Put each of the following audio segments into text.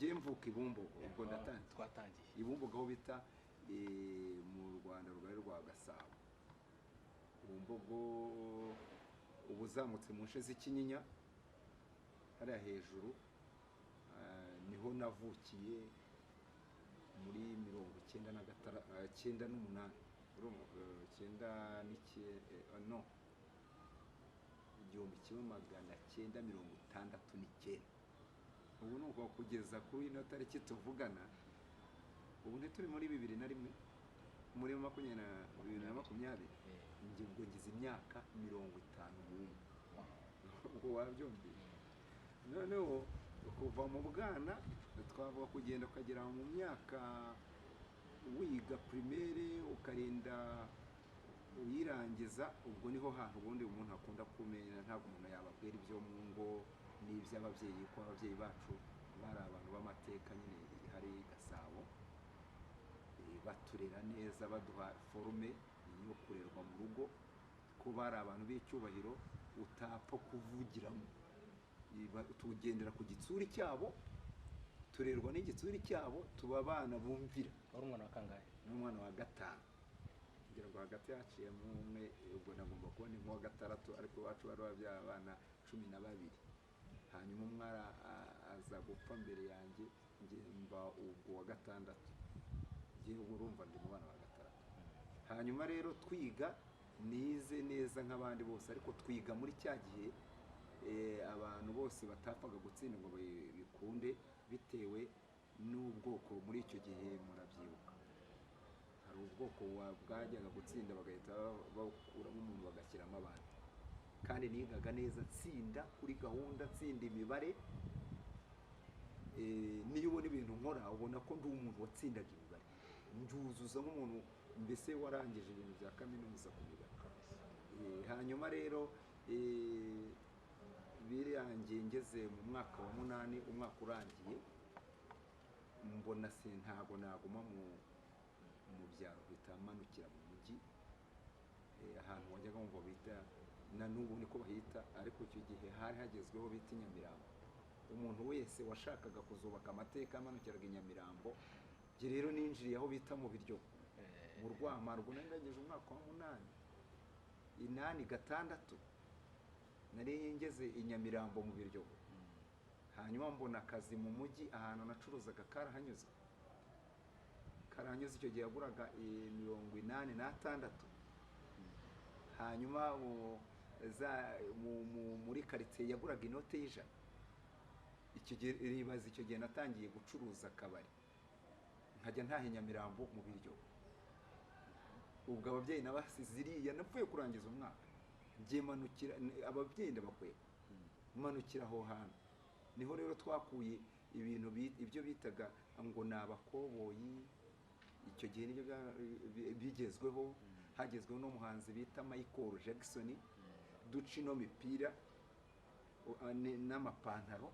Ngiye mvuka i Bumbogo, ubwo ndatangiye. Twatangiye. I Bumbogo aho bita mu Rwanda rugari rwa Gasabo. Bumbogo uba uzamutse mu nce z'ikinyinya hariya hejuru, niho navukiye muri 96, 98, cyenda no 1969. Ubu ni uko kugeza kuri ino tariki tuvugana, ubu ntituri muri 2001, muri makumyabiri na 2020. Njye ubwo ngize imyaka 51, ubwo wabyumvise. Noneho kuva mu bwana, twavuga kugenda ukagera mu myaka wiga primaire, ukarinda uyirangiza, ubwo niho hantu ubundi umuntu akunda kumenya. Ntabwo umuntu yababwira ibyo mu ngo n'iby'ababyeyi, ko ababyeyi bacu bari abantu b'amateka nyine hari Gasabo. Baturera neza, baduha forme yo kurerwa mu rugo, ko bari abantu b'icyubahiro utapfa kuvugiramo. Tugendera ku gitsuri cyabo, turerwa n'igitsuri cyabo, tuba abana bumvira. Wari umwana wa kangahe? Ni umwana wa gatanu, kugira ngo hagati haciyemo umwe, ubwo nagomba kuba ni nk'uwa gatandatu. Ariko iwacu bari babyara abana 12, hanyuma umwe aza gupfa mbere yanjye, njye mba ubwo wa gatandatu. Njye ubwo urumva ndi mu bana ba gatandatu. Hanyuma rero twiga, nize neza nk'abandi bose, ariko twiga muri cya gihe abantu bose batapfaga gutsinda ngo bikunde bitewe n'ubwoko. Muri icyo gihe murabyibuka, hari ubwoko bwajyaga gutsinda bagahita bakuramo umuntu bagashyiramo abandi. Kandi nigaga neza, nsinda kuri gahunda, nsinda imibare. Niyo ubona ibintu nkora, ubona ko ndi umuntu watsindaga imibare, mbyuzuza nk'umuntu mbese warangije ibintu bya kaminuza ku mibare. Hanyuma rero birangiye ngeze mu mwaka wa munani, umwaka urangiye, mbona si ntago naguma mu byaro, mpita manukira mu mujyi, ahantu wajyaga wumva bita, na n'ubu niko bahita, ariko icyo gihe hari hagezweho bita i Nyamirambo. Umuntu wese washakaga kuzubaka amateka yamanukiraga i Nyamirambo. Njye rero ninjiriye aho bita mu Biryogo, mu Rwamarwo. Nari ndangije umwaka wa munani, 86, nari ngeze i Nyamirambo mu Biryogo. Hanyuma mbona akazi mu mujyi, ahantu nacuruzaga karahanyuze, karahanyuze. Icyo gihe yaguraga 86. Hanyuma muri karitsiye yaguraga inote y'100. Icyo gihe ribaza, icyo gihe natangiye gucuruza akabari, nkajya ntaha i Nyamirambo mu Biryogo. Ubwo ababyeyi nabasize iriya, napfuye kurangiza umwaka, ngiye manukira ababyeyi, ndabakweba, manukira aho hantu. Niho rero twakuye ibintu ibyo bitaga ngo ni abakoboyi. Icyo gihe nibyo bigezweho. Hagezweho n'umuhanzi bita Michael Jackson, duca ino mipira n'amapantaro,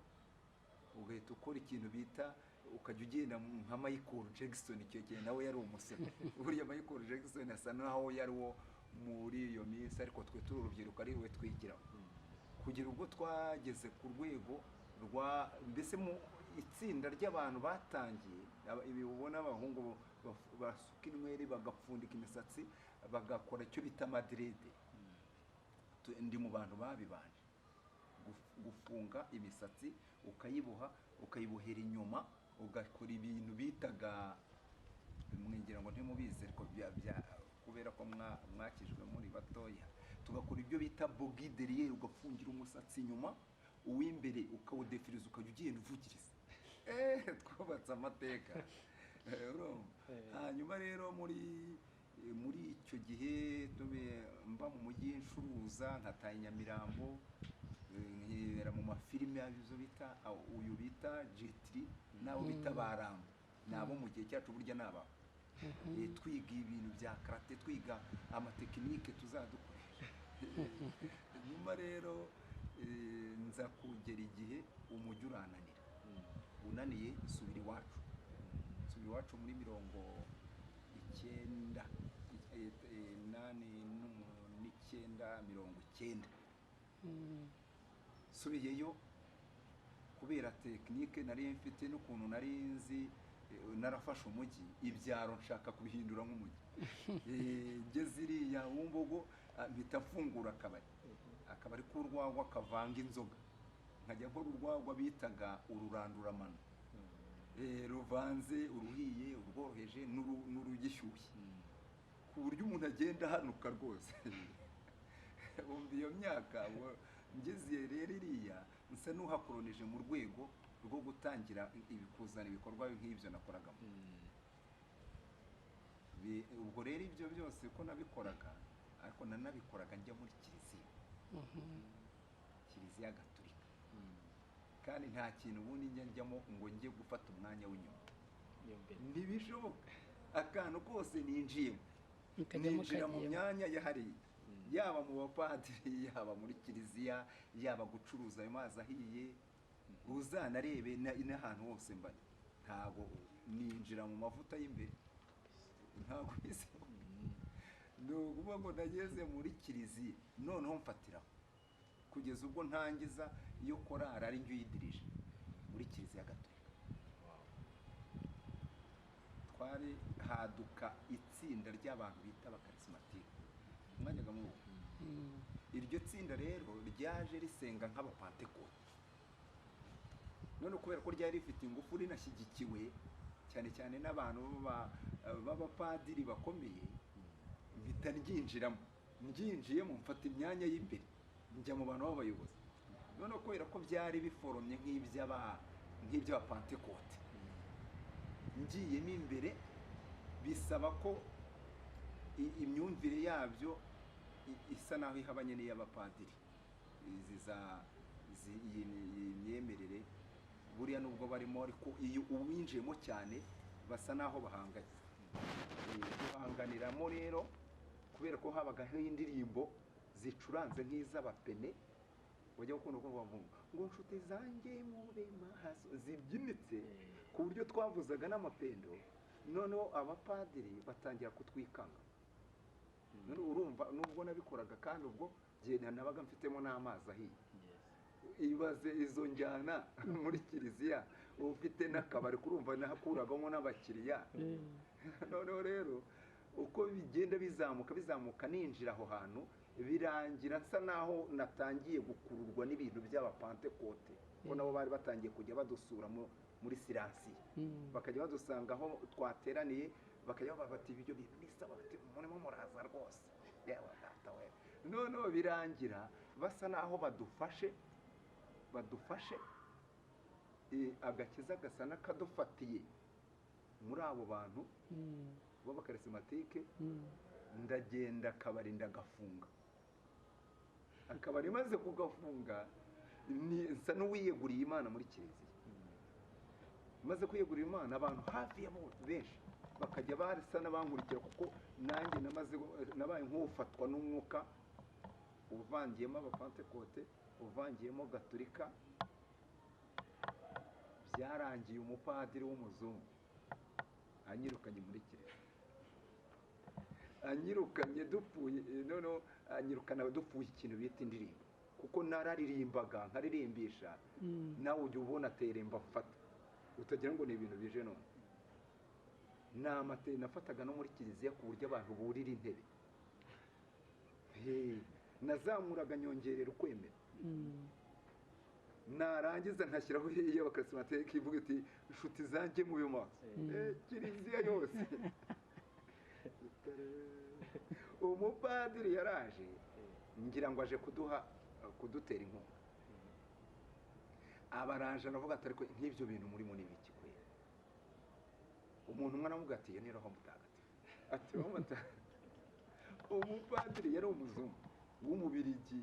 ugahita ukora ikintu bita, ukajya ugenda nka Michael Jackson. Icyo gihe nawe yari umusore. Buriya Michael Jackson asa naho yari uwo muri iyo minsi, ariko twe turi urubyiruko ari we twigiraho, kugira ubwo twageze ku rwego rwa mbese mu itsinda ry'abantu batangiye ibi ubona abahungu basuka inweri, bagapfundika imisatsi, bagakora icyo bita madreads. Ndi mu bantu babibanje gufunga imisatsi, ukayiboha, ukayibohera inyuma, ugakora ibintu bitaga, mwingira ngo ntimubizi, ariko kubera ko mwakijwe muri batoya, tugakora ibyo bita bogi derrière, ugafungira umusatsi inyuma, uw'imbere ukawudefiriza, ukajya ugenda uvugiriza. Twubatse amateka. Urumva? Hanyuma rero muri icyo gihe mba mu mujyi ncuruza, nkataha i Nyamirambo, nkibera mu mafilime y'ibyo bita uyu bita Jet Li n'abo bita ba Rambo, ni abo mu gihe cyacu, burya ni aba. Twiga ibintu bya karate, twiga amatekinike tuzadukoresha nyuma. Rero nza kugera igihe umujyi urananira, unaniye nsubira iwacu, nsubira iwacu muri 99, 89, 90. Nsubiyeyo kubera Kubera tekinike nari mfite n'ukuntu nari nzi, narafashe umujyi, ibyaro nshaka kubihindura nk'umujyi. Ngeze iriya Bumbogo, mpita mfungura akabari k'urwagwa kavanga inzoga, nkajya nkora urwagwa bitaga ururanduramano, ruvanze uruhiye, urworoheje n'urugishyushye, ku buryo umuntu agenda ahanuka rwose. Wumva iyo myaka ngeze rero iriya, nsa n'uhakoronije mu rwego rwo gutangira kuzana ibikorwa nk'ibyo nakoragamo. Ubwo rero ibyo byose ko nabikoraga, ariko nanabikoraga njya muri kiliziya, Kiliziya Gatolika, kandi nta kintu ubundi njya njyamo ngo njye gufata umwanya w'inyuma, ntibishoboka. Akantu kose ninjiyemo, ninjira mu myanya yahariye, yaba mu bapadiri, yaba muri kiliziya, yaba gucuruza ayo mazi ahiye, uzanarebe n'ahantu hose mba, ntago ninjira mu mavuta y'imbere, ntago bisa. Ni ukuvuga ngo nageze muri kiliziya noneho mfatiraho kugeza ubwo ntangiza iyo korari ari njye uyidirije muri Kiliziya Gatolika. Twari haduka itsinda ry'abantu bita abakarismatike, mwajyaga mu iryo tsinda rero ryaje risenga nk'abapantekote. None kubera ko ryari rifite ingufu, rinashyigikiwe cyane cyane n'abantu b'abapadiri bakomeye, mpita ryinjiramo. Ndyinjiyemo mfata imyanya y'imbere, njya mu bantu b'abayobozi. None kubera ko byari biforomye nk'iby'abapantekote, ngiyemo imbere bisaba ko imyumvire yabyo isa naho ihabanye n'iy'abapadiri. Iyi myemerere buriya nubwo barimo, ariko iyo uwinjiyemo cyane basa naho bahanganye. Guhanganiramo rero, kubera ko habagaho indirimbo zicuranze nk'iz'abapene, wajya gukunda kumva ngo nshuti zanjye mube maso, zibyinitse ku buryo twavuzaga n'amapendo. Noneho abapadiri batangira kutwikanga. None urumva nubwo nabikoraga, kandi ubwo nabaga mfitemo n'amazi ahiye. Ibaze izo njyana muri kiliziya, ufite n'akabari, kurumva nahakuragamo n'abakiriya. Noneho rero uko bigenda bizamuka bizamuka, ninjira aho hantu, birangira nsa naho natangiye gukururwa n'ibintu by'abapantekote, ko nabo bari batangiye kujya badusura muri siransiye, bakajya badusanga aho twateraniye, bakajya bati ibyo bintu ni sawa, bati murimo muraza rwose, yewe data we. Noneho birangira basa naho badufashe agakiza gasa n'akadufatiye muri abo bantu b'abakarismatike. Ndagenda akabari ndagafunga, akabari maze kugafunga nsa n'uwiyeguriye Imana muri kiliziya. Maze kwiyegurira Imana, abantu hafi ya benshi bakajya basa n'abankurikira, kuko nanjye nabaye nk'ufatwa n'umwuka uvangiyemo abapantekote, uvangiyemo gatolika. Byarangiye umupadiri w'umuzungu anyirukanye muri kiliziya, anyirukanye dupfuye. Noneho anyirukana dupfuye ikintu bita indirimbo, kuko nararirimbaga nkaririmbisha, nawe ujya ubona teremba mfata utagira ngo ni ibintu bije. None ni nafataga no muri kiliziya ku buryo abantu burira intebe, nazamuraga nyongerera ukwemera, narangiza nkashyiraho iyo abakarismatike ivuga iti inshuti zanjye mube maso, kiliziya yose. Umupadiri yaraje ngira ngo aje kudutera inkunga, abaraje aravuga ati ariko nk'ibyo bintu murimo ni ibiki kwera? Umuntu umwe aravuga ati iyo ni roho mutagatifu. Ati roho mutagatifu. Umupadiri yari umuzungu w'umubirigi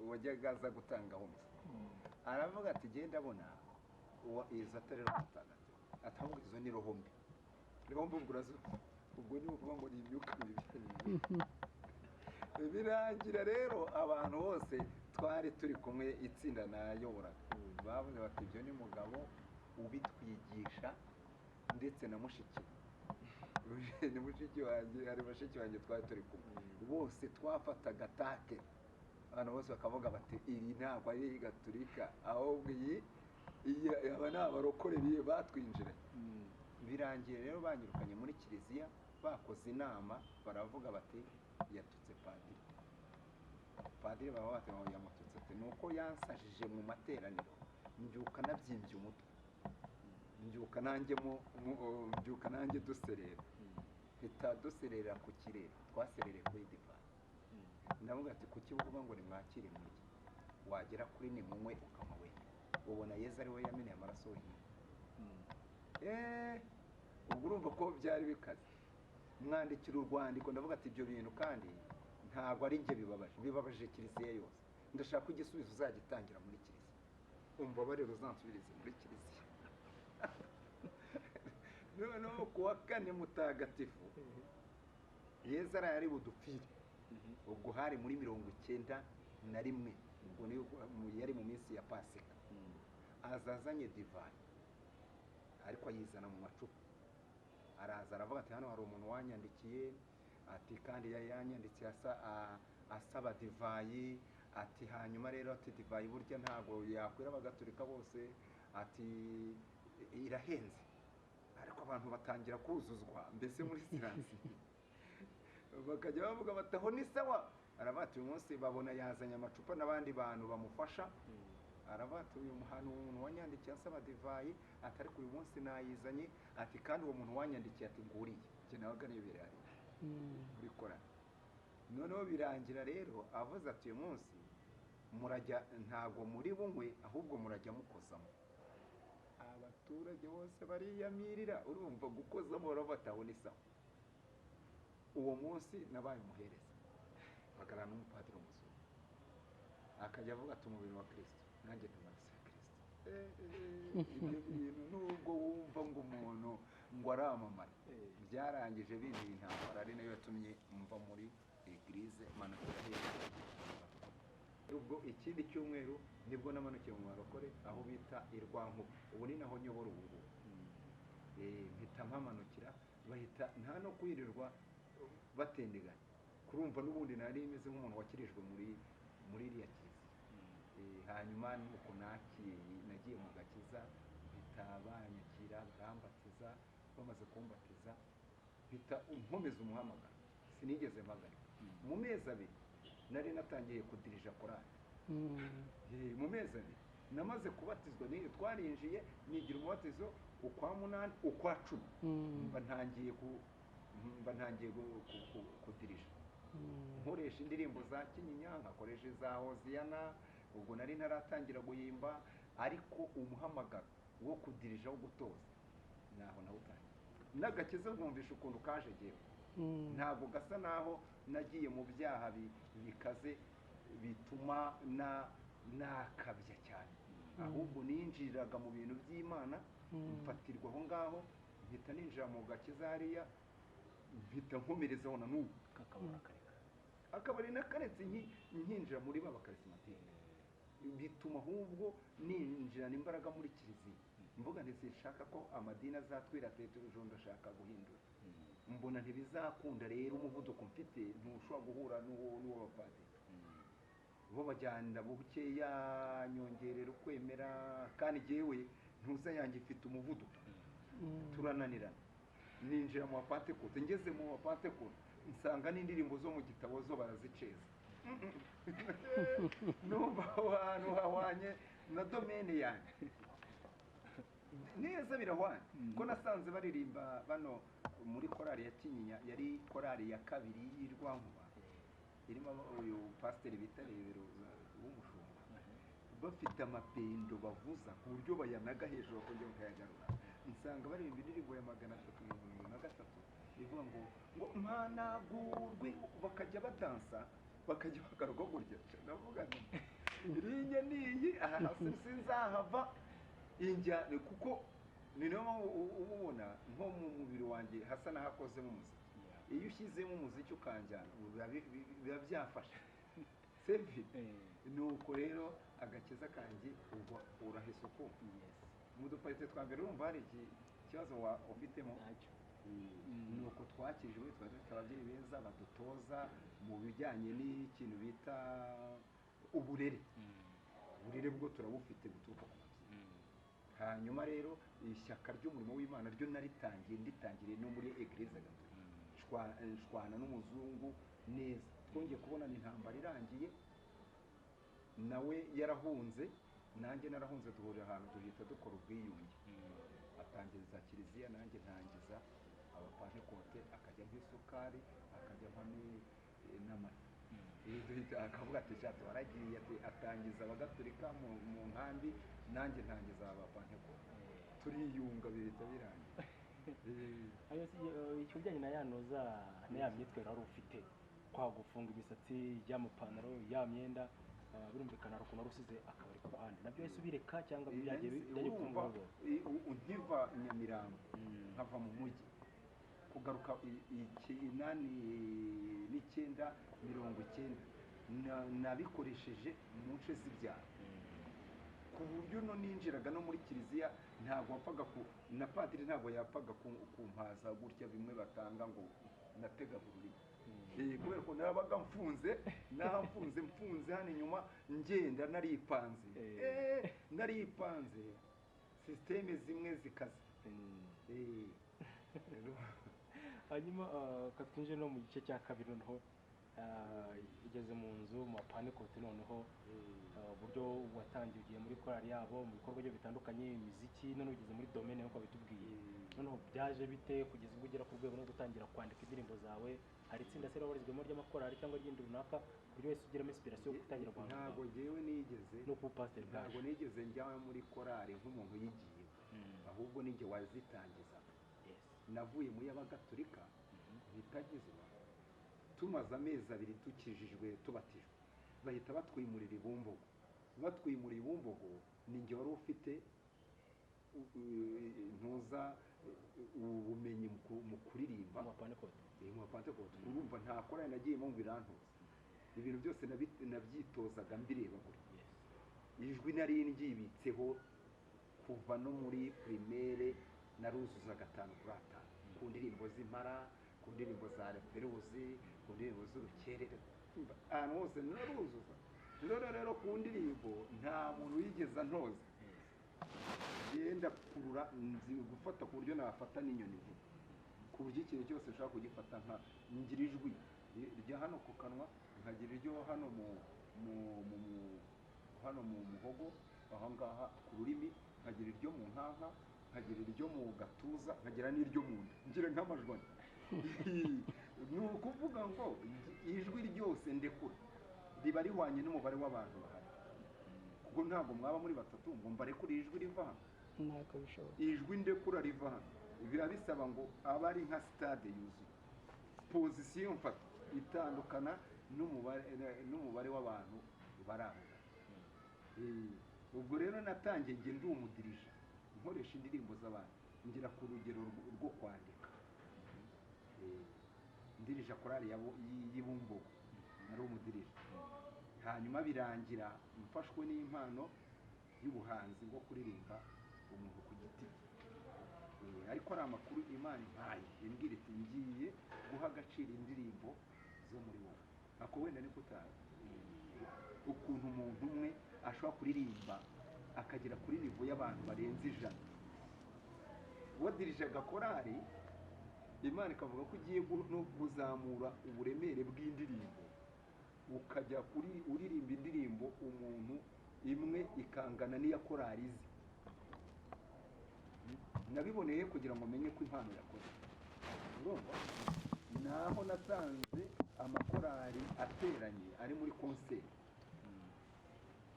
wajyaga aza gutangaho misa, aravuga ati genda abona izo atari roho mutagatifu, atavuga izo ni roho mbi. Roho mbi ubwo ubwo ni ukuvuga ngo ni imyuka mibi. Birangira rero abantu bose twari turi kumwe, itsinda nayoboraga, bavuze bati ibyo ni mugabo ubitwigisha, ndetse na mushiki ni mushiki wanjye, hari mushiki wanjye twari turi kumwe, bose twafataga take, abantu bose bakavuga bati iyi ntabwo ari gatolika, ahubwo iyi Aba ni abarokore batwinjiranye. Birangiye rero banyirukanye muri kiliziya, bakoze inama baravuga bati yatutse padiri. Padiri baba bati yamututse ati nuko yansajije mu materaniro, mbyuka nabyimbye umutwe, mbyuka nanjye mbyuka nanjye duserera, mpita duserera ku kirere, twaserereye kuri divayi. Ndavuga ati kuki uvuga ngo nimwakire murye, wagera kuri nimunywe ukanywa wenyine, ubona Yezu ari we yameneye amaraso wenyine. Ubwo urumva ko byari bikaze. Mwandikira urwandiko ndavuga ati ibyo bintu kandi ntabwo ari njye bibabaje, bibabaje kiliziya yose. Ndashaka ko igisubizo uzagitangira muri kiliziya, umbabarire uzansubirize muri kiliziya. Noneho ku wa kane mutagatifu Yezu araye ari budupfire. Ubwo hari muri 91, ubwo yari mu minsi ya Pasika. Azazanye divayi ariko ayizana mu macupa, araza aravuga ati hano hari umuntu wanyandikiye, ati kandi yanyandikiye asaba divayi, ati hanyuma rero ati divayi burya ntabwo yakwira abagatulika bose, ati irahenze. Ariko abantu batangira kuzuzwa mbese muri siransi, bakajya bavuga bati aho ni sawa. Aravuga ati uyu munsi babona yazanye amacupa n'abandi bantu bamufasha. Aravuga ati uyu muhano umuntu wanyandikiye asaba divayi, ati ariko uyu munsi nayizanye, ati kandi uwo muntu wanyandikiye ati nguriye. Njye nabaga nibereye muri korali. Noneho birangira rero avuze ati uyu munsi murajya, ntabwo muri bunywe ahubwo murajya mukozamo. Abaturage bose bariyamirira, urumva gukozamo baravuga aho ni sawa. Uwo munsi nabaye umuhereza, bagarana n'umupadiri w'umuzungu, akajya avuga ati umubiri wa Kristo nanjye ndi amaraso ya Kristo. Ibyo bintu nubwo wumva ngo umuntu ngo aramamara, byarangije binteye intambara, ari nayo yatumye mva muri eglise manukira hejuru. Ubwo ikindi cyumweru nibwo namanukiye mu barokore aho bita i Rwankuba, ubu ni naho nyobora ubu ngubu. Mpita mpamanukira, bahita nta no kwirirwa batendiganya, kurumva n'ubundi nari meze nk'umuntu wakirijwe muri iriya kiliziya. Hanyuma nuko nagiye mu gakiza, mpita banyakira barambatiza, bamaze kumbatiza mpita nkomeza umuhamagaro, sinigeze mpagarika. Mu mezi abiri nari natangiye kudirija korali. Mu mezi abiri namaze kubatizwa, twarinjiye nigira umubatizo ukwa 8 ukwa 10, mba ntangiye kudirija, nkoresha indirimbo za Kinyinya, nkakoresha iza Hoziyana. Ubwo nari ntaratangira guhimba, ariko umuhamagaro wo kudirija wo gutoza naho nawutangiye. N'agakiza nkumvisha ukuntu kaje jyewe, ntabwo gasa naho nagiye mu byaha bikaze bituma nakabya cyane, ahubwo ninjiraga mu bintu by'Imana, mfatirwa aho ngaho, mpita ninjira mu gakiza hariya, mpita nkomerezaho na n'ubu. Akabari nakaretse nkinjira muri ba bakarisimatike, bituma ahubwo ninjirana imbaraga muri kiliziya. Mvuga nti sinshaka ko amadini azatwira Petero, ndashaka guhindura. Mbona ntibizakunda rero, umuvuduko mfite ntushobora guhura n'uwo bapadiri. Bo bajyana bukeya, nyongerera ukwemera, kandi jyewe ntuza yanjye ifite umuvuduko, turananirana. Ninjira mu bapantekote, ngeze mu bapantekote nsanga n'indirimbo zo mu gitabo zo baraziceza. Numva aho hantu hahwanye na domene yanjye neza, birahwanye. Ko nasanze baririmba bano muri korali ya Kinyinya, yari korali ya kabiri y'Irwankuba, irimo uyu pasiteri bita Rebero w'umushumba, bafite amapendo bavuza ku buryo bayanaga hejuru bakongera bakayagarura. Nsanga baririmba indirimbo ya 373 ivuga ngo mpanagurwe, bakajya badansa bakajya bagaruka gutya. Ndavuga nti irinya niyi aha sinzahava injyane, kuko ni nayo mpamvu uba ubona nko mu mubiri wanjye hasa n'ahakozemo umuziki. Iyo ushyizemo umuziki ukanjyana biba byafasha sevi. Nuko rero agakiza kanjye ubwo urahise ukumva. Mu duparite twa mbere urumva hari ikibazo ufitemo. Nuko twakijwe, twari dufite ababyeyi beza badutoza mu bijyanye n'ikintu bita uburere. Uburere bwo turabufite buturuka ku babyeyi. Hanyuma rero ishyaka ry'umurimo w'Imana ryo naritangiye, nditangiriye no muri Eglise Gatolika, nshwana n'umuzungu neza. Twongeye kubonana intambara irangiye, nawe yarahunze nanjye narahunze, duhurira ahantu duhita dukora ubwiyunge. Atangiza kiliziya, nanjye ntangiza abapantekote, akajya nk'isukari, akajya n'amata. Duhita akavuga ati sha waragiye, atangiza abagatolika mu nkambi, nanjye ntangiza abapantekote, turiyunga bihita birangira. Icyo bijyanye na ya noza na ya myitwarire wari ufite, kwa gufunga imisatsi, ya mapantaro, ya myenda, birumvikana hari ukuntu wari usize akabari ku ruhande, nabyo wahise ubireka cyangwa byagiye Urumva, nkiva Nyamirambo nkava mu mujyi kugaruka 89 90 nabikoresheje mu nce z'ibyaro, ku buryo no ninjiraga no muri kiliziya ntabwo wapfaga na padiri ntabwo yapfaga kumpaza gutya bimwe batanga ngo nategaga ururimi. Kubera ko nabaga mfunze, nahamfunze mfunze hano inyuma, ngenda naripanze, naripanze systeme zimwe zikaze. Hanyuma katwinjire no mu gice cya kabiri, noneho ugeze mu nzu mu bapantekote, noneho uburyo watangiye ugiye muri korali yabo mu bikorwa byo bitandukanye, imiziki, none ugeze muri domaine nk'uko bitubwiye, noneho byaje bite kugeza ubwo ugera ku rwego no gutangira kwandika indirimbo zawe? Hari itsinda se wabarizwamo ry'amakorali cyangwa ry'indi runaka ku buryo wese ugiramo inspiration yo gutangira guhanga? Ntabwo njyewe nigeze no kuba pasiteri bwaje, ntabwo nigeze njya muri korali nk'umuntu yigiye, ahubwo ninjye wazitangizaga. Navuye muri abagatolika ntitagizwa, tumaze amezi abiri dukijijwe tubatijwe, bahita batwimurira i Bumbogo. Batwimuriye i Bumbogo, ninjye wari ufite ntuza ubumenyi mu kuririmba mu Pantekote. Mu Pantekote urumva nta korali nagiyemo ngo irantoze, ibintu byose nabyitozaga mbireba gutya. Ijwi nari ndyibitseho kuva no muri primaire, naruzuza 5 kuri 5 ku ndirimbo z'impara, ku ndirimbo za referuzi, ku ndirimbo z'urukerere, ahantu hose naruzuza. Rero ku ndirimbo nta muntu wigeze antoza, genda kurura nzi gufata ku buryo nafata n'inyoni vuba, ku buryo ikintu cyose ushaka kugifata nka ngira ijwi rya hano ku kanwa, nkagira iryo hano hano mu muhogo aho ngaha ku rurimi, nkagira iryo mu nkanka, nkagira iryo mu gatuza, nkagira n'iryo mu nda, ngira nk'amajwi. Ni ukuvuga ngo ijwi ryose ndekura riba rihwanye n'umubare w'abantu bahari, kuko ntabwo mwaba muri batatu ngo mbarekure ijwi riva hano, ntabwo bishoboka. Ijwi ndekura riva hano biba bisaba ngo abe ari nka stade yuzuye. Position mfata itandukana n'umubare w'abantu bari aho. Ubwo rero natangiye nge ndi umudirija, nkoresha indirimbo z'abantu, ngera ku rugero rwo kwandika. Ndirija korali y'i Bumbogo, nari umudirija. Hanyuma birangira mfashwe n'impano y'ubuhanzi bwo kuririmba umuntu ku giti cye. Ariko ari amakuru Imana impaye imbwira iti ngiye guha agaciro indirimbo zo muri wowe. Ako wenda niko utazi ukuntu umuntu umwe ashobora kuririmba akagera kuri nivo y'abantu barenze 100. Wadirijaga korali, Imana ikavuga ko ugiye no kuzamura uburemere bw'indirimbo, ukajya uririmba indirimbo umuntu imwe ikangana n'iya korali izi. Nabiboneye kugira ngo menye ko impano yakoze. Urumva naho nasanze amakorali ateranye ari muri concert,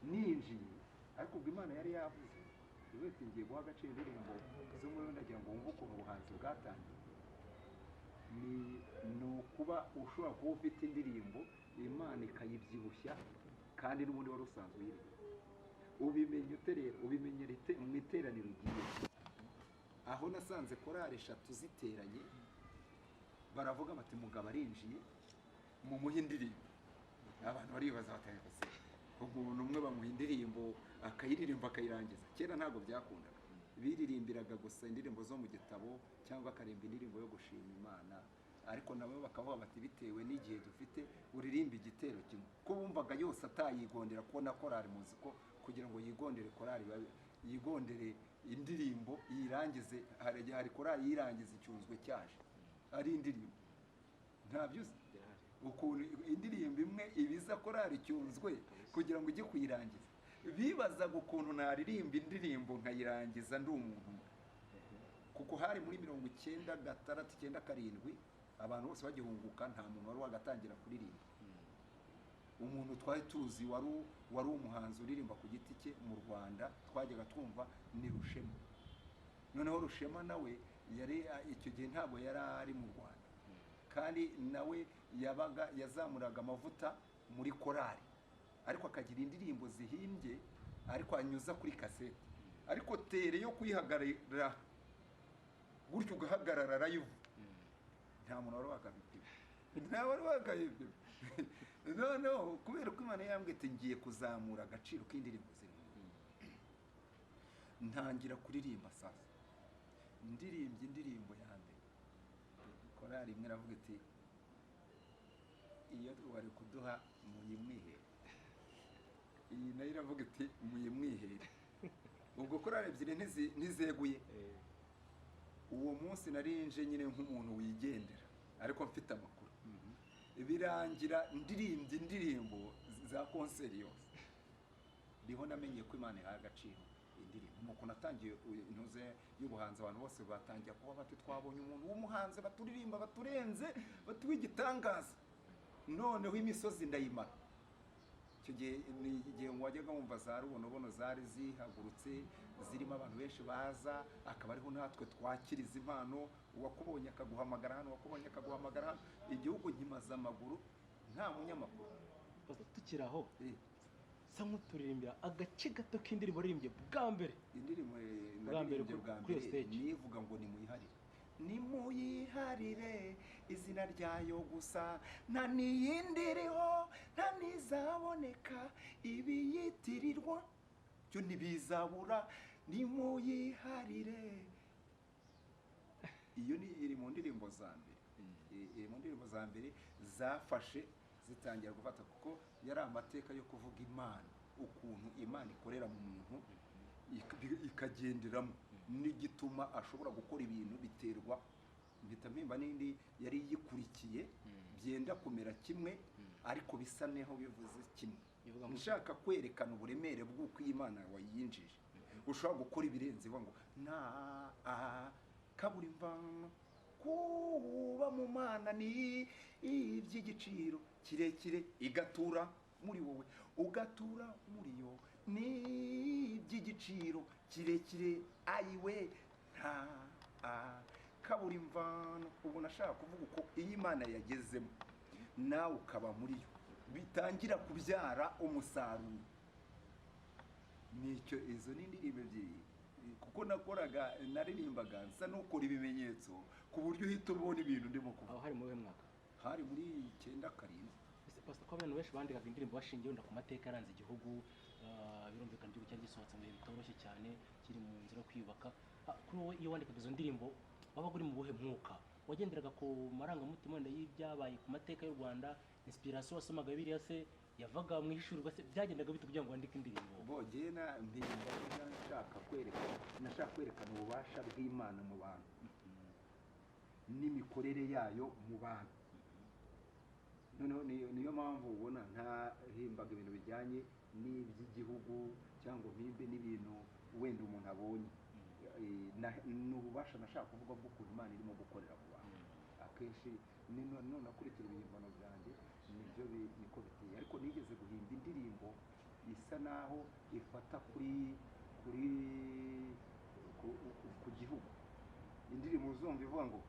ninjiye, ariko ubwo Imana yari yavuze iwete ngiye guha agaciro indirimbo zo muri, ndagira ngo wumve ukuntu ubuhanzi bwatangiye. Ni ukuba ushobora kuba ufite indirimbo Imana ikayibyibushya kandi n'ubundi wari usanzwe uyiririmba. Ubimenya ute rero? Ubimenyera mu iteraniro ugiye. Aho nasanze korali 3 ziteranye, baravuga bati mugabo arinjiye mumuhe indirimbo. Abantu baribaza bati ese umuntu umwe bamuha indirimbo akayiririmba akayirangiza? Kera ntabwo byakundaga, biririmbiraga gusa indirimbo zo mu gitabo cyangwa akarimba indirimbo yo gushima Imana, ariko nabo bakavuga bati bitewe n'igihe dufite uririmba igitero kimwe, ko bumvaga yose atayigondera, kubona korali muzi ko kugira ngo yigondere korali yigondere Indirimbo iyirangize, hari korali yirangiza icyunzwe cyaje ari indirimbo, ntabyo uzi ukuntu indirimbo imwe ibiza korali icyunzwe kugira ngo ujye kuyirangiza. Bibazaga ukuntu naririmba indirimbo nkayirangiza ndi umuntu umwe, kuko hari muri 96, 97, abantu bose bagihunguka, nta muntu wari wagatangira kuririmba. Umuntu twari tuzi wari umuhanzi uririmba ku giti cye mu Rwanda twajyaga twumva ni Rushema. Noneho Rushema nawe yari icyo gihe ntabwo yari ari mu Rwanda, kandi nawe yabaga yazamuraga amavuta muri korali, ariko akagira indirimbo zihimbye ariko anyuza kuri kasete, ariko tere yo kuyihagarara gutyo ugahagarara live nta muntu wari wakabipima, nta wari wakabipima. Noneho kubera ko Imana yambwiye ati ngiye kuzamura agaciro k'indirimbo zirimo, ntangira kuririmba. Sasa ndirimbye indirimbo ya mbere, korali imwe iravuga iti iyo wari kuduha muyimwihere, iyi nayo iravuga iti muyimwihere. Ubwo korali ebyiri ntizeguye. Uwo munsi narinje nyine nk'umuntu wigendera ariko mfite amakuru, birangira ndirimbye indirimbo za konseri yose. Niho namenye ko Imana ihaye agaciro indirimbo. Nuko natangiye intuze y'ubuhanzi, abantu bose batangiye kuba bati twabonye umuntu w'umuhanzi, baturirimba baturenze, batuwe igitangaza. Noneho imisozi ndayimara. Icyo gihe ni igihe wajyaga wumva za rubonobono zari zihagurutse, zirimo abantu benshi baza, akaba ariho natwe twakiriza impano, uwakubonye akaguhamagara hano, uwakubonye akaguhamagara hano. Igihugu nkimaze amaguru nta munyamakuru. Tukiri aho, sa nk'uturirimbira agace gato k'indirimbo waririmbye bwa mbere. Indirimbo naririmbye bwa mbere nivuga ngo nimuyiharire, nimuyiharire izina ryayo gusa, nta n'iyindi iriho, nta n'izaboneka, ibiyitirirwa byo ntibizabura, nimuyiharire. Iyo ni iri mu ndirimbo za mbere, iri mu ndirimbo za mbere zafashe zitangira gufata, kuko yari amateka yo kuvuga Imana, ukuntu Imana ikorera mu muntu ikagenderamo, n'igituma ashobora gukora ibintu biterwa. Mpita mpimba n'indi yari yikurikiye byenda kumera kimwe ariko bisa n'aho bivuze kimwe, nshaka kwerekana uburemere bw'uko Imana wayinjije ushobora gukora ibirenze ivuga ngo na kaburimbo kuba mu Mana ni iby'igiciro kirekire, igatura muri wowe, ugatura muri yo, ni iby'igiciro kirekire, ayiwe nta kaburimvano. Ubu nashaka kuvuga uko iyi Imana yagezemo nawe ukaba muri yo, bitangira kubyara umusaruro. Nicyo izo ni indirimbo ebyiri, kuko nakoraga naririmbaga nsa n'ukora ibimenyetso ku buryo uhita ubona ibintu ndimo kuvuga. Aho hari muri mwaka? Hari muri 97. Ese Pastor, ko abantu benshi bandikaga indirimbo bashingiye wenda ku mateka yaranze igihugu, birumvikana igihugu cyari gisohotse mu bihe bitoroshye cyane, kiri mu nzira yo kwiyubaka. Kuri wowe iyo wandikaga izo ndirimbo wabaga uri mu buhe mwuka? Wagenderaga ku marangamutima wenda y'ibyabaye ku mateka y'u Rwanda, inspiration wasomaga biriya se yavaga mu ishurirwa se, byagendaga bite kugira ngo wandike indirimbo? Bo jye na mpimba nashaka kwerekana ububasha bw'Imana mu bantu n'imikorere yayo mu bantu. Noneho niyo mpamvu ubona ntahimbaga ibintu bijyanye n'iby'igihugu cyangwa mpimbe n'ibintu wenda umuntu abonye. Ni ububasha nashaka kuvuga bw'ukuntu Imana irimo gukorera mu bantu. Akenshi none akurikira ibihimbano byanjye nibyo niko biteye. Ariko nigeze guhimba indirimbo isa naho ifata kuri kuri ku gihugu. Indirimbo uzumva ivuga ngo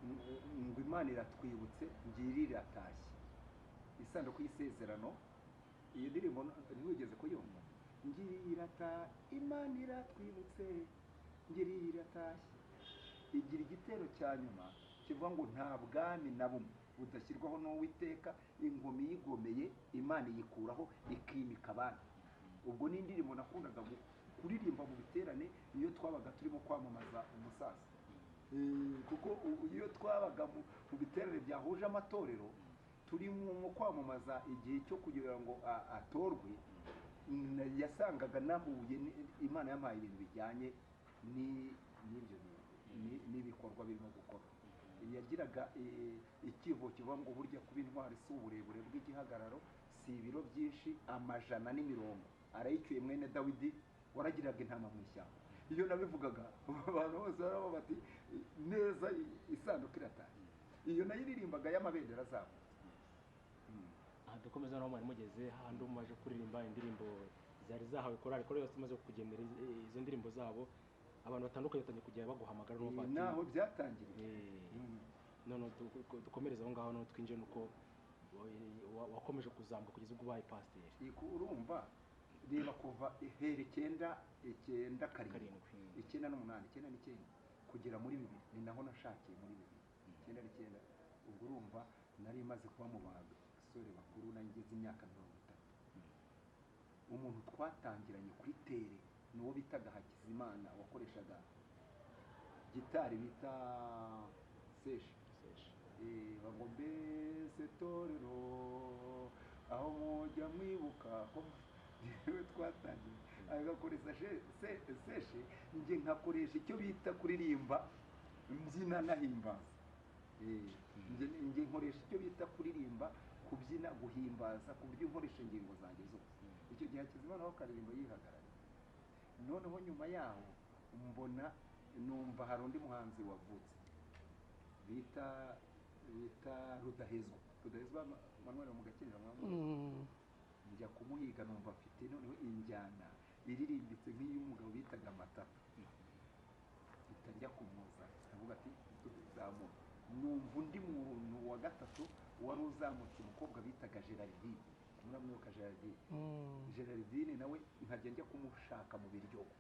ngo Imana iratwibutse ngiri iratashye, isanduku y'isezerano. Iyo ndirimbo ntiwigeze kuyumva? Ngiri irata Imana iratwibutse ngiri iratashye. Igira igitero cya nyuma kivuga ngo nta bwami na bumwe budashyirwaho n'Uwiteka, ingoma yigomeye Imana iyikuraho ikimika abandi. Ubwo ni indirimbo nakundaga kuririmba mu biterane iyo twabaga turimo kwamamaza umusaza, kuko iyo twabaga mu biterane byahuje amatorero turimo mu kwamamaza igihe cyo kugira ngo atorwe, Yasangaga nahuye Imana yampaye ibintu bijyanye n'ibyo n'ibikorwa birimo gukora. Yagiraga ikivo kivuga ngo burya kuba intwari si uburebure bw'igihagararo, si ibiro byinshi, amajana n'imirongo. Arayicyuye mwene Dawidi waragiraga intama mu ishyamba. Iyo nabivugaga abantu bose baravuga bati neza isanduku iratashye. Iyo nayiririmbaga y'amabendera azamutse. Aha dukomeza naho mwari mugeze handi umaje kuririmba indirimbo zari zahawe korali, korali yose imaze kukugenera izo ndirimbo zabo, abantu batandukanye batangiye kujya baguhamagara no bati naho byatangiriye. None dukomereze aho ngaho, none twinjiye nuko wakomeje kuzamuka kugeza ubwo ubaye pasiteri. Urumva reba kuva hera 97 98 99 kugera muri 2000, ni naho nashakiye muri 2000 99. Ubwo urumva nari maze kuba mu basore bakuru, nangeze imyaka 30. Umuntu twatangiranye kuri tere nuwo bitaga Hakizimana wakoreshaga gitari bita Seshi. Ngo mbese torero aho mujya mwibuka ko twatangiye, agakoresha Seshi, njye nkakoresha icyo bita kuririmba mbyina nahimbaza. Njye nkoresha icyo bita kuririmba, kubyina, guhimbaza, ku buryo nkoresha ingingo zanjye zose. Icyo gihe Hakizimana we akaririmba yihagarariye. Noneho nyuma yaho mbona numva hari undi muhanzi wavutse bita Rudahezwa. Rudahezwa Manuel Mugakirira mwamuzi. Njya kumuhiga numva afite noneho injyana iririmbitse nk'iy'umugabo bitaga Matata. Njya kumuza ndavuga ati tuzamuka. Numva undi muntu wa gatatu wari uzamutse, umukobwa bitaga Gerardine. Muramwibuka Gerardine? Gerardine nawe nkajya njya kumushaka mu Biryogo.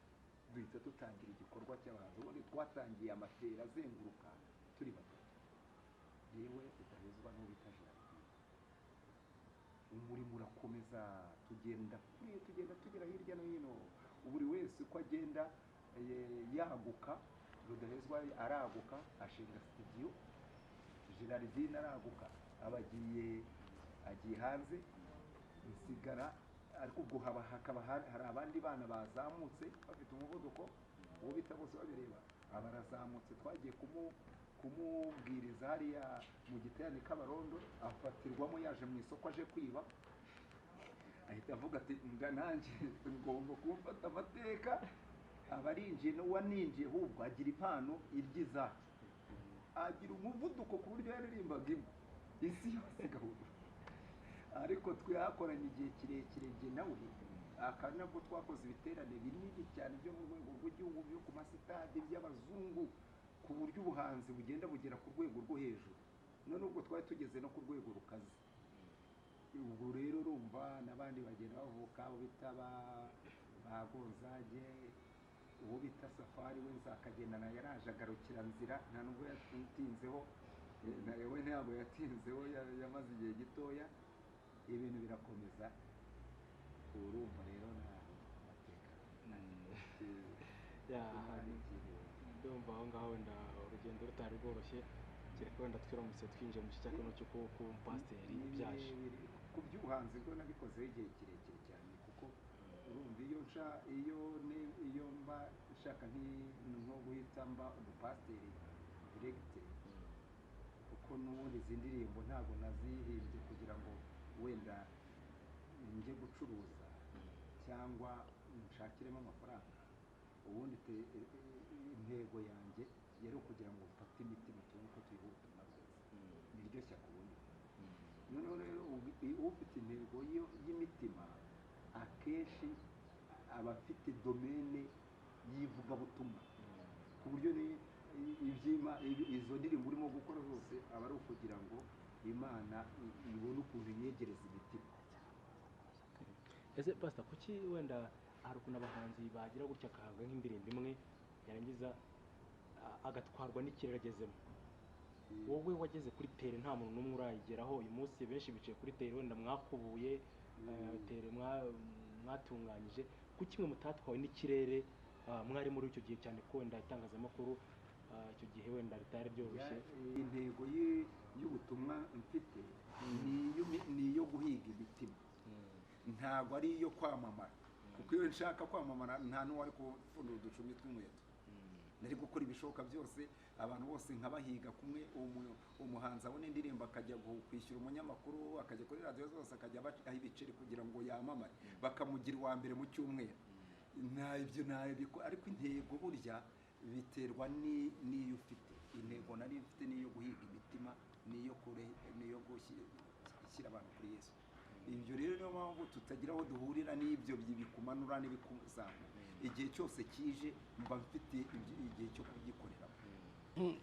Duhita dutangira igikorwa cy'abahanzi. Ubundi twatangiye amatera azenguruka turi batatu, yewe Rudahezwa n'uwo bita Gerardine. Umurimo urakomeza, tugenda kuri tugenda tugera hirya no hino, buri wese uko agenda yaguka. Rudahezwa araguka ashinga studio, Gerardine araguka abagiye agiye hanze, nsigara. Ariko ubwo hakaba hari abandi bana bazamutse bafite umuvuduko, uwo bita bose babireba abarazamutse. Twagiye kumubwiriza hariya mu giterane Kabarondo, afatirwamo yaje mu isoko aje kwiba, ahita avuga ati nga nanjye ngomba kumfata amateka. Abarinjiye n'uwaninjiye ahubwo agira impano iryiza, agira umuvuduko ku buryo yaririmbaga imwe isi yose igahura. Ariko twakoranye igihe kirekire njye nawe, aka nabwo twakoze ibiterane binini cyane byo mu rwego rw'igihugu, byo ku masitade by'abazungu, ku buryo ubuhanzi bugenda bugera ku rwego rwo hejuru. None ubwo twari tugeze no ku rwego rukaze. Ubwo rero urumva n'abandi bagenda bavuka, abo bita ba Gonzage, uwo bita Safari we nzakagendana yaraje agarukira nzira, nta nubwo yatinzeho, we ntabwo yatinzeho, yamaze igihe gitoya. Ibintu birakomeza. Urumva rero na amateka. Ndumva aho ngaho wenda urugendo rutari rworoshye, kereka wenda twiramutse twinjiye mu gice cya cyo kuba umupasiteri byaje. Ku by'ubuhanzi bwo nabikozeho igihe kirekire cyane, kuko urumva iyo mba nshaka nko guhita mba umupasiteri diregiteri, kuko n'ubundi izi ndirimbo ntabwo nazihimbye kugira ngo wenda njye gucuruza cyangwa nshakiremo amafaranga. Ubundi intego yanjye yari ukugira ngo mfate imitima tubone uko tuyiha ubutumwa bwiza, niryo shyaka ubundi. Noneho rero ufite intego y'imitima akenshi aba afite domene y'ivugabutumwa, ku buryo izo ndirimbo urimo gukora zose aba ari ukugira ngo Imana ibone ukuntu yegereza imitima. Ese pastor, kuki wenda hari ukuntu abahanzi bagira gutya akahanga nk'indirimbo imwe yarangiza agatwarwa n'ikirere agezemo? Wowe wageze kuri tere nta muntu n'umwe urayigeraho. Uyu munsi benshi bicaye kuri tere wenda mwakubuye, tere mwatunganyije, kuki mwe mutatwawe n'ikirere mwari muri icyo gihe, cyane ko wenda itangazamakuru icyo gihe wenda ritari byoroshye? Intego y'ubutumwa mfite ni iyo guhiga imitima. Ntabwo ari iyo kwamamara, kuko iyo nshaka kwamamara nta n'uwari kupfundura uducumi tw'inkweto. Nari gukora ibishoboka byose abantu bose nkabahiga kumwe. Umuhanzi abona indirimbo akajya kwishyura umunyamakuru, akajya kuri radiyo zose, akajya abaha ibiceri kugira ngo yamamare, bakamugira uwa mbere mu cyumweru. Nta ibyo ntabiko, ariko intego burya biterwa n'iyo ufite. Intego nari mfite niyo guhiga imitima, niyo kure, niyo gushyira abantu kuri Yesu. Ibyo rero niyo mpamvu tutagira aho duhurira n'ibyo bikumanura n'ibikuzamura. Igihe cyose kije mba mfite igihe cyo kugikoreramo.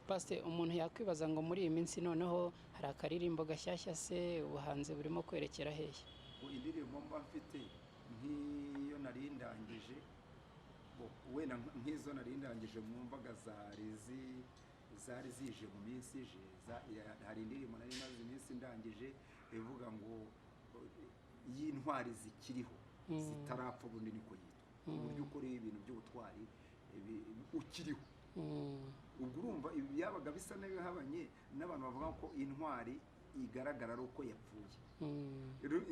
Pastor, umuntu yakwibaza ngo muri iyi minsi noneho hari akaririmbo gashyashya se, ubuhanzi burimo kwerekera hehe? Indirimbo mba mfite nk'iyo nari ndangije, wenda nk'izo nari ndangije mwumvaga zari zije mu minsi ije, hari indirimbo nari maze iminsi ndangije ivuga ngo y'intwari zikiriho zitarapfa, ubundi niko yitwa. Uburyo ukora ibintu by'ubutwari ukiriho. Ubwo urumva ibi byabaga bisa n'ibihabanye n'abantu bavuga ko intwari igaragara ari uko yapfuye.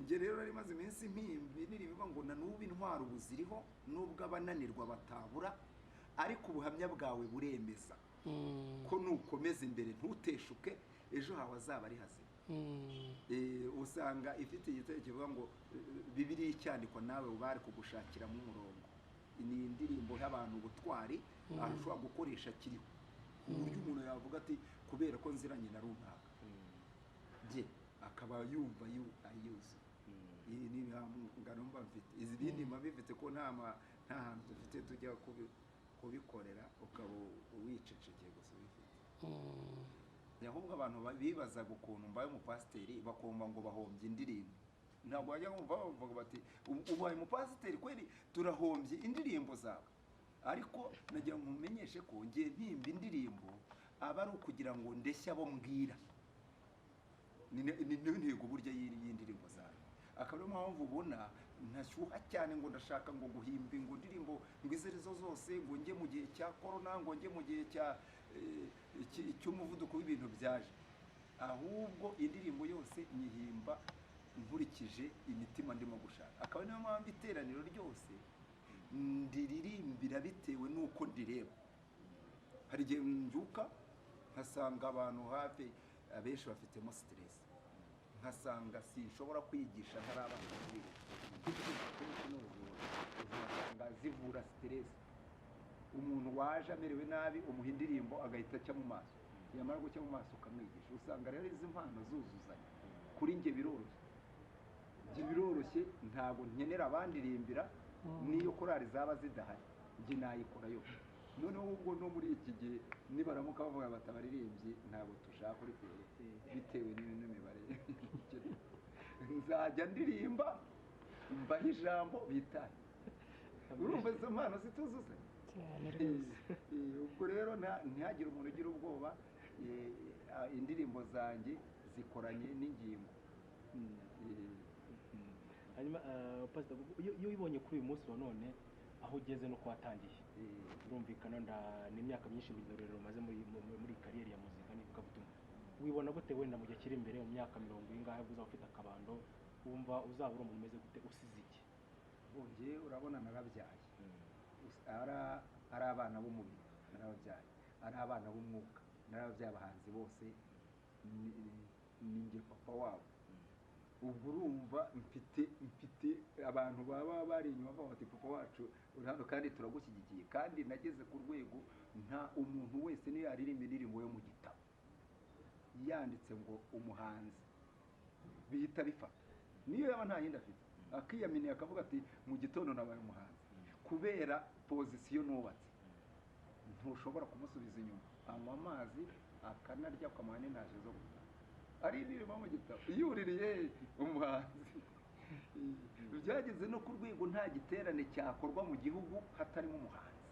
Njye rero nari maze iminsi mpimbi niriba ngo na n'ubu intwari ubu ziriho, nubwo abananirwa batabura, ariko ubuhamya bwawe buremeza ko nukomeza imbere ntuteshuke, ejo hawe azaba ari hazima. Usanga ifite igitero kivuga ngo Bibiliya icyandikwa nawe bari kugushakiramo umurongo. Ni indirimbo y'abantu ubutwari ashobora gukoresha kiriho, ku buryo umuntu yavuga ati kubera ko nziranye na runaka bye, akaba yumva ayuzuye. Iyi ni ingano mba mfite, izindi mba bifite ko nta hantu dufite tujya kubikorera, ukaba wicecekeye gusa ubifite. Ahubwo abantu bibazaga ukuntu mbaye umupasiteri bakumva ngo bahombye indirimbo. Ntabwo bajya bumva bavuga bati ubaye umupasiteri kweri turahombye indirimbo zawe. Ariko nagira ngo mumenyeshe ko ngiye mpimba indirimbo aba ari ukugira ngo ndeshye abo mbwira. Ni intego burya y'indirimbo zawe. Akaba ariyo mpamvu ubona ntashyuha cyane ngo ndashaka ngo guhimba ngo indirimbo ngo izo arizo zose, ngo njye mu gihe cya corona, ngo njye mu gihe cya cy'umuvuduko w'ibintu byaje. Ahubwo indirimbo yose nyihimba nkurikije imitima ndimo gushaka. Akaba niyo mpamvu iteraniro ryose ndiririmbira bitewe n'uko ndireba. Hari igihe mbyuka nkasanga abantu hafi abenshi bafitemo stress, nkasanga sinshobora kwigisha ntarabana n'ubuzima, zivura stress. Umuntu waje amerewe nabi umuha indirimbo agahita acya mu maso, yamara gucya mu maso ukamwigisha. Usanga rero izi mpano zuzuzanya. Kuri njye biroroshye, njye biroroshye, ntabwo nkenera abandirimbira, niyo korali zaba zidahari njye nayikora yo. Noneho ubwo no muri iki gihe nibaramuka bavuga bati abaririmbyi ntabwo tushaka kuri pere bitewe n'imibare, nzajya ndirimba mbaha ijambo bitaye. Urumva izo mpano zituzuzanya. Ubwo rero ntihagire umuntu ugira ubwoba, indirimbo zanjye zikoranye n'ingingo. Hanyuma Pastor, iyo ubonye kuri uyu munsi wa none aho ugeze no kwatangiye, urumvikana ni imyaka myinshi rurerure umaze muri kariyeri ya muzika n'ivugabutumwa, wibona gute wenda mu gihe kiri imbere, mu myaka 70 ingahe uzaba ufite akabando, wumva uzaba uri umuntu umeze gute, usize iki? Bongeye urabona narabyaye, ari abana b'umubiri narababyaye, ari abana b'umwuka narababyaye, abahanzi bose ni njye papa wabo. Ubwo urumva mfite abantu baba bari inyuma bavuga bati papa wacu uri hano kandi turagushyigikiye. Kandi nageze ku rwego nta umuntu wese niyo yaririmba indirimbo yo mu gitabo yanditse ngo umuhanzi bihita bifata, niyo yaba nta yindi afite akiyaminiye akavuga ati mu gitondo nabaye umuhanzi kubera pozisiyo nubatse. Ntushobora kumusubiza inyuma, anywa amazi akanarya ukamuha n'intashyo zo gutaha. Ari indirimbo mu gitabo yuririye umuhanzi. Byageze no ku rwego nta giterane cyakorwa mu gihugu hatarimo umuhanzi.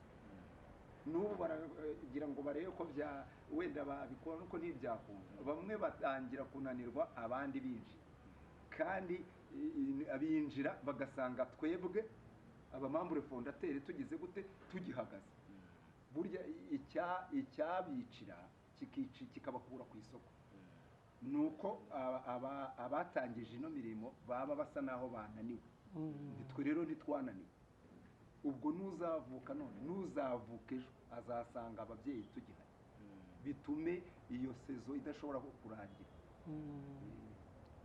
N'ubu baragira ngo barebe ko bya wenda babikora, nuko ntibyakunda. Bamwe batangira kunanirwa, abandi binjira, kandi abinjira bagasanga twebwe abamambure fondateri tugize gute, tugihagaze. Burya icyabicira kikabakura ku isoko nuko abatangije ino mirimo baba basa naho bananiwe. Nitwe rero ntitwananiwe. Ubwo nuzavuka none, nuzavuka ejo, azasanga ababyeyi tugihari, bitume iyo saison idashobora kurangira.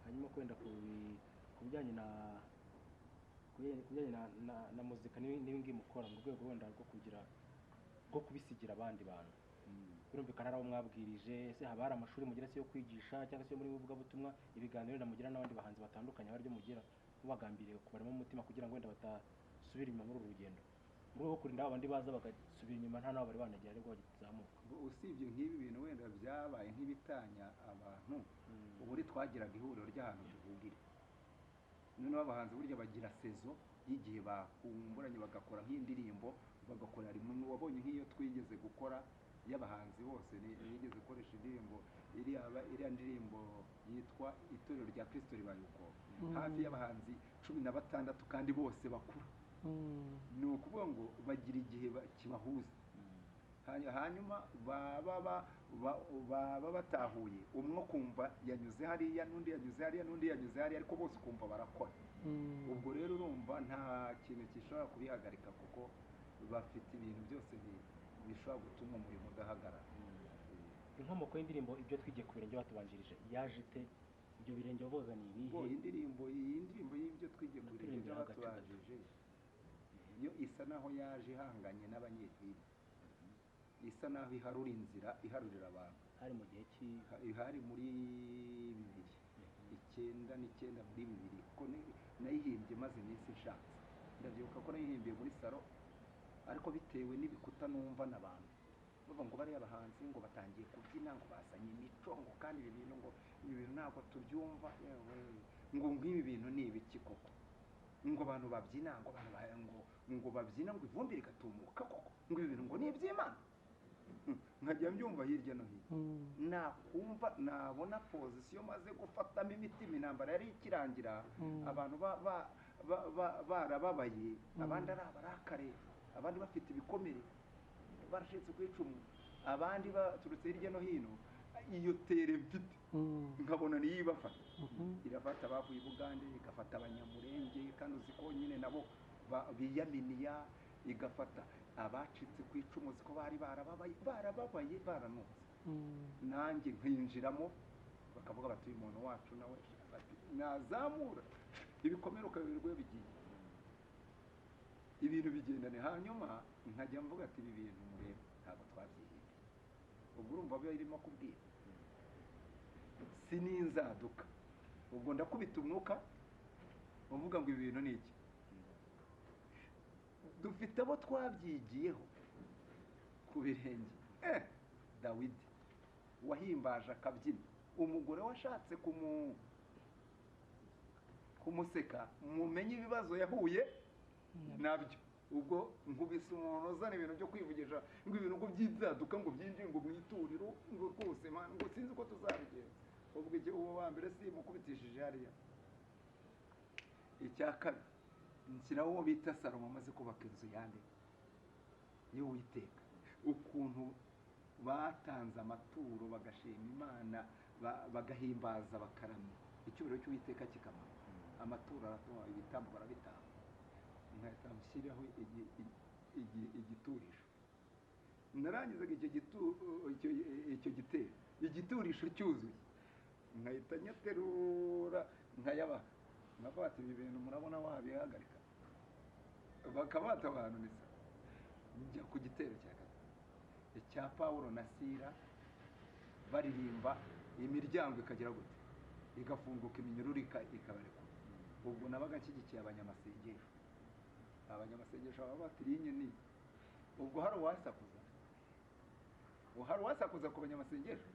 Hanyuma kwenda ku bijyanye na na muzika n'ibindi mukora mu rwego wenda rwo kugira rwo kubisigira abandi bantu, birumvikana ari abo mwabwirije, ese haba hari amashuri mugira se yo kwigisha cyangwa se yo muri buvugabutumwa, ibiganiro wenda mugira n'abandi bahanzi batandukanye abaryo mugira mubagambiriye kubarema umutima kugira ngo wenda batasubira inyuma muri uru rugendo, mu rwego rwo kurinda abandi baza bagasubira inyuma nta n'aho bari banagera aribwo bagizamuka? Usibye nk'ibi bintu wenda byabaye nk'ibitanya abantu, ubu twagiraga ihuriro ry'ahantu duhurira. Noneho abahanzi burya bagira saison y'igihe bakumburanye bagakora nk'indirimbo, bagakora rimwe. Wabonye nk'iyo twigeze gukora y'abahanzi bose, yigeze gukoresha indirimbo iriya ndirimbo yitwa Itorero rya Kristo ribaye uko, hafi y'abahanzi 16 kandi bose bakuru. Ni ukuvuga ngo bagira igihe kibahuza, hanyuma baba batahuye, umwe kumva yanyuze hariya, n'undi yanyuze hariya, n'undi yanyuze hariya, ariko bose ukumva barakora. Ubwo rero urumva nta kintu gishobora kubihagarika, kuko bafite ibintu byose bishobora gutuma umurimo udahagarara. Inkomoko y'indirimbo Ibyo Twigiye ku Birenge Batubanjirije yaje ite? Ibyo birenge boza ni ibihe? Indirimbo iyi ndirimbo y'Ibyo Twigiye ku Birenge Batubanjirije yo isa naho yaje ihanganye n'abanyedini, isa naho iharura inzira, iharurira abantu. Hari mu gihe hari muri 2099, muri 2000, kuko nayihimbye maze iminsi nshatse. Ndabyibuka ko nayihimbiye muri salo, ariko bitewe n'ibikuta numva n'abantu bavuga ngo bariya abahanzi ngo batangiye kubyina, ngo bazanye imico, ngo kandi ibi bintu ngo ibi bintu ntabwo tubyumva, ngo nk'ibi bintu ni ibiki koko, ngo abantu babyina, ngo abantu ngo babyina ngo ivumbi rigatumuka koko, ngo ibi bintu ngo ni iby'Imana. Nkajya mbyumva hirya no hino, nakumva nabona position maze gufatamo imitima, intambara yari ikirangira, abantu barababaye, abandi ari abarakare, abandi bafite ibikomere barashitse ku icumu, abandi baturutse hirya no hino. Iyo tere mfite nkabona niyo ibafata, irafata abavuye i Bugande, igafata Abanyamurenge, kandi uzi ko nyine nabo biyaminiya, igafata abacitse ku icumu, uzi ko bari barababaye baranutse. Nanjye nkinjiramo, bakavuga bati uyu muntu wacu nawe nazamura ibikomere ukabirirwa bigiye, ibintu bigendane. Hanyuma nkajya mvuga ati ibi bintu mureba ntabwo twabyihinduye. Ubwo urumva biba irimo kubwira sininzaduka, ubwo ndakubita umwuka uvuga ngo ibi bintu ni iki. Dufite abo twabyigiyeho ku birenge. Dawidi wahimbaje akabyina, umugore washatse kumuseka, mumenye ibibazo yahuye nabyo. Ubwo nkubise umuntu uzana ibintu byo kwivugisha ngo ibintu ngo by'inzaduka, ngo byinjire ngo mu ituriro, ngo rwose ngo sinzi uko tuzabigenza. Ubwo igihe uwo wa mbere simukubitishije hariya. Icya kabiri nshyiraho uwo bita Salomo amaze kubaka inzu yande y'Uwiteka, ukuntu batanze amaturo bagashima Imana, bagahimbaza, bakaramya, icyubahiro cy'Uwiteka kikamanuka, amaturo aratuma, ibitambo barabitanga. Nkahita nshyiraho igiturisho. Narangizaga icyo gitero, igiturisho cyuzuye, nkahita nyaterura nkayabaha, nkavuga ati ibi bintu murabona wabihagarika, bakabata abantu neza. Njya ku gitero cya gatatu icya Pawulo na Sila baririmba, imiryango ikagira gute, igafunguka, iminyururu ikabarekura. Ubwo nabaga nshyigikiye abanyamasengesho, abanyamasengesho baba batirinye ni ubwo hari uwasakuza, hari uwasakuza ku banyamasengesho,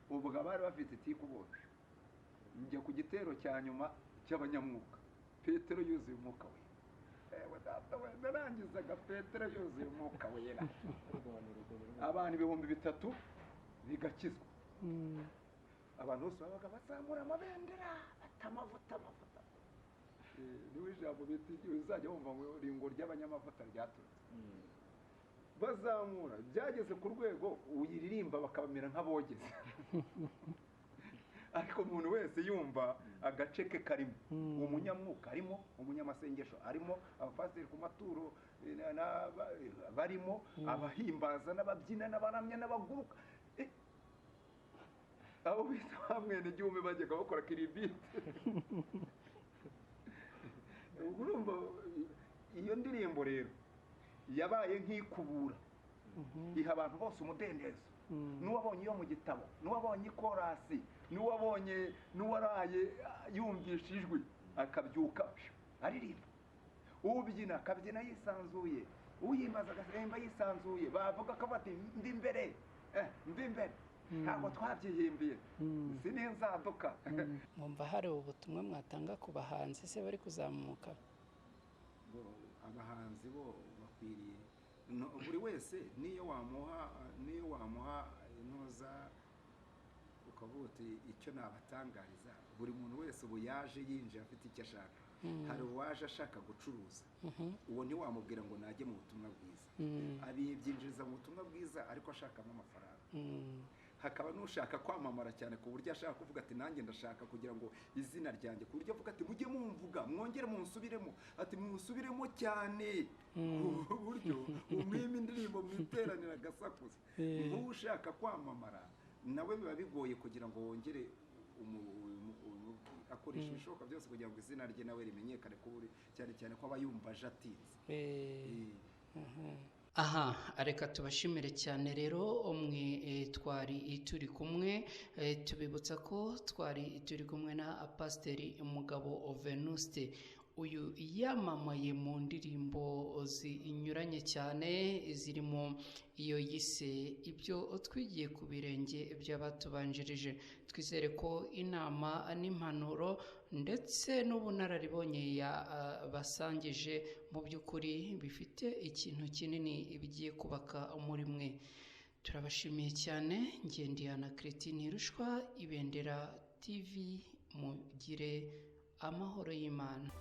ubwo abari bafite itiku bose. Njya ku gitero cya nyuma cy'abanyamwuka, Petero yuzuye umwuka wera. Ewe data we, narangizaga Petero yuzuye umwuka wera, abantu 3000 bigakizwa. Abantu bose babaga bazamura amabendera, batamavuta amavuta. Niwe ijambo bita uzajya wumva ngo ringo ry'abanyamavuta ryaturutse. Bazamura byageze ku rwego uyiririmba bakabamera nk'abogeze. Ariko umuntu wese yumva agace ke karimo. Umunyamwuka arimo, umunyamasengesho arimo, abapasiteri ku maturo barimo, abahimbaza n'ababyina n'abaramya n'abaguruka. Abo bita ba mwene gihumbi bajyaga bakora kiribite. Urumva iyo ndirimbo rero yabaye nk'ikubura, iha abantu bose umudendezo. N'uwabonye iyo mu gitabo, n'uwabonye ikorasi, n'uwabonye, n'uwaraye yumvisha ijwi akabyuka aririmba, ubyina akabyina yisanzuye, uhimbaza agahemba yisanzuye, bavuga ko bati ndi imbere, ndi imbere, ntabwo twabyihimbiye, si n'inzaduka. Mwumva hari ubutumwa mwatanga ku bahanzi se bari kuzamuka? Bo, abahanzi bo bakwiriye no, buri wese niyo wamuha intuza ukavuga uti icyo nabatangariza, buri muntu wese ubu yaje yinjiye afite icyo ashaka. Hari uwaje ashaka gucuruza, uwo ntiwamubwira ngo najye mu butumwa bwiza, abibyinjiriza mu butumwa bwiza ariko ashakamo amafaranga. Hakaba n'ushaka kwamamara cyane ku buryo ashaka kuvuga ati nanjye ndashaka kugira ngo izina ryanjye, ku buryo avuga ati mujye mumvuga, mwongere munsubiremo, ati munsubiremo cyane, ku buryo umwima indirimbo mu iteraniro agasakuza. Nk'ushaka kwamamara nawe biba bigoye kugira ngo wongere umubwire, akoresha ibishoboka byose kugira ngo izina rye nawe rimenyekane, ku buri cyane cyane ko aba yumva aje atinze. Aha reka tubashimire cyane rero umwe twari turi kumwe, tubibutsa ko twari turi kumwe na Pasiteri Mugabo Venuste. Uyu yamamaye mu ndirimbo zinyuranye cyane, zirimo iyo yise "Ibyo twigiye ku birenge by'abatubanjirije". Twizere ko inama n'impanuro ndetse n'ubunararibonye yabasangije mu by'ukuri bifite ikintu kinini bigiye kubaka muri mwe. Turabashimiye cyane. Ngendiyana Christine Rushwa, Ibendera TV. Mugire amahoro y'Imana.